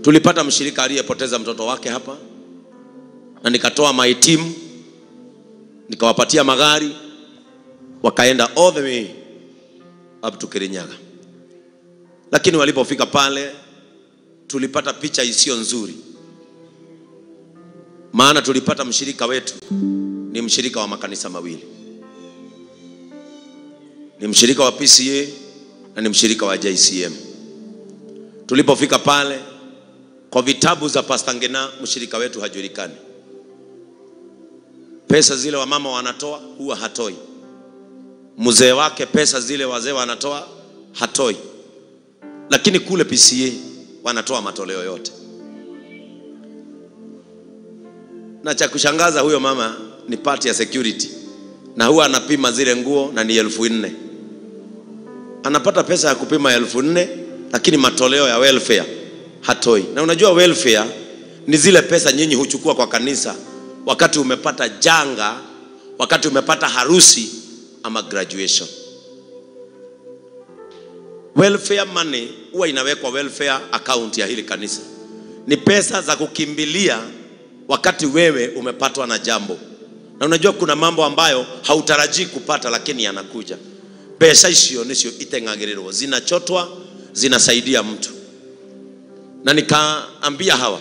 Tulipata mshirika aliyepoteza mtoto wake hapa, na nikatoa my team, nikawapatia magari, wakaenda all the way up to Kirinyaga. Lakini walipofika pale tulipata picha isiyo nzuri. Maana tulipata mshirika wetu ni mshirika wa makanisa mawili. Ni mshirika wa PCA na ni mshirika wa JCM. Tulipofika pale, kwa vitabu za Pastor Ngena, mshirika wetu hajulikani. Pesa zile wamama wanatoa huwa hatoi. Mzee wake pesa zile wazee wanatoa hatoi. Lakini kule PCA wanatoa matoleo yote. Na cha kushangaza, huyo mama ni part ya security. Na huwa anapima zile nguo na ni 4,000. Anapata pesa ya kupima 4,000, lakini matoleo ya welfare hatoi. Na unajua welfare ni zile pesa nyinyi huchukua kwa kanisa wakati umepata janga, wakati umepata harusi ama graduation. Welfare money huwa inawekwa welfare account ya hili kanisa. Ni pesa za kukimbilia wakati wewe umepatwa na jambo. Na unajua kuna mambo ambayo hautarajii kupata lakini yanakuja. Pesa icio nicio iteng'agĩrĩrwo, zinachotwa, zinasaidia mtu. Na nikaambia hawa,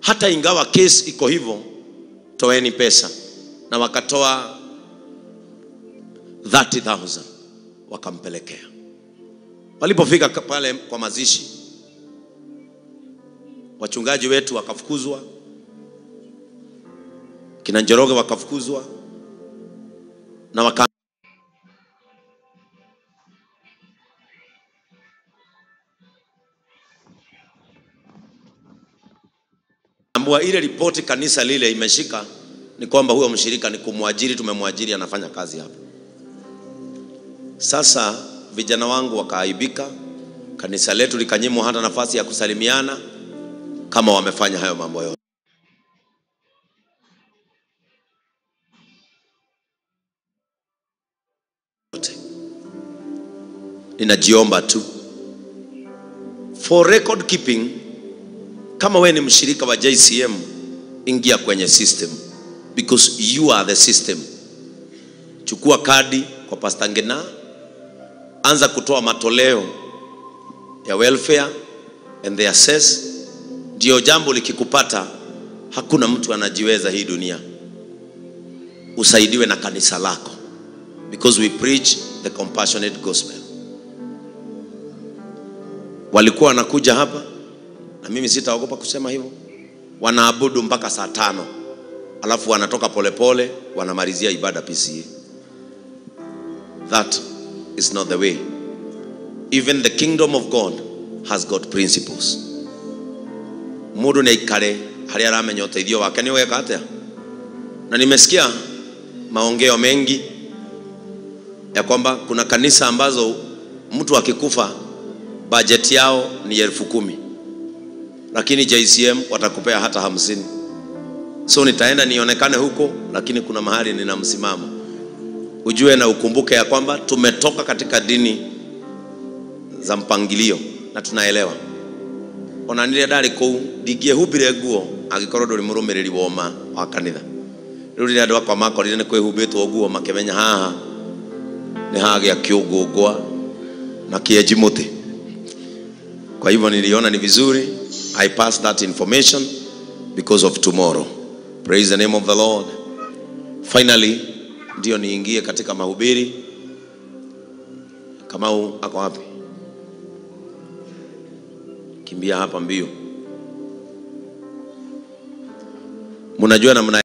hata ingawa case iko hivyo, toeni pesa. Na wakatoa 30,000 wakampelekea. Walipofika pale kwa mazishi, wachungaji wetu wakafukuzwa, kina Njoroge wakafukuzwa, na waka ambua ile ripoti kanisa lile imeshika ni kwamba huyo mshirika ni kumwajiri, tumemwajiri anafanya kazi hapa. Sasa vijana wangu wakaaibika, kanisa letu likanyimwa hata nafasi ya kusalimiana kama wamefanya hayo mambo yote. Ninajiomba tu for record keeping, kama wewe ni mshirika wa JCM, ingia kwenye system, because you are the system. Chukua kadi kwa Pastor Ngena, anza kutoa matoleo ya welfare and the assess. Ndio jambo likikupata, hakuna mtu anajiweza hii dunia. Usaidiwe na kanisa lako, because we preach the compassionate gospel. Walikuwa wanakuja hapa, na mimi sitaogopa kusema hivyo, wanaabudu mpaka saa 5, alafu wanatoka polepole, wanamalizia ibada PCA. That is not the way. Even the kingdom of God has got principles. Mundu ni ikare haria aramenya uteithio wake ni weka atia. Na nimesikia maongeo mengi ya kwamba kuna kanisa ambazo mtu akikufa budget yao ni 10,000, lakini JCM watakupea hata 50. So nitaenda nionekane huko, lakini kuna mahali nina msimamo. Ujue na ukumbuke ya kwamba tumetoka katika dini za mpangilio na tunaelewa. Ona nile ndari kuu ndingĩehumbire nguo angĩkorwo ndũrĩ mũrũmĩrĩri woma wa kanitha. Rĩu rĩrĩa andũ akwa makorire nĩ kwĩhumbĩtwo nguo makĩmenya haha nĩ hagĩa kĩũngũngwa na kĩenji mũtĩ. Kwa hivyo niliona ni vizuri I pass that information because of tomorrow. Praise the name of the Lord. Finally ndio niingie katika mahubiri. Kamau ako wapi? Kimbia hapa mbio. Mnajua na mna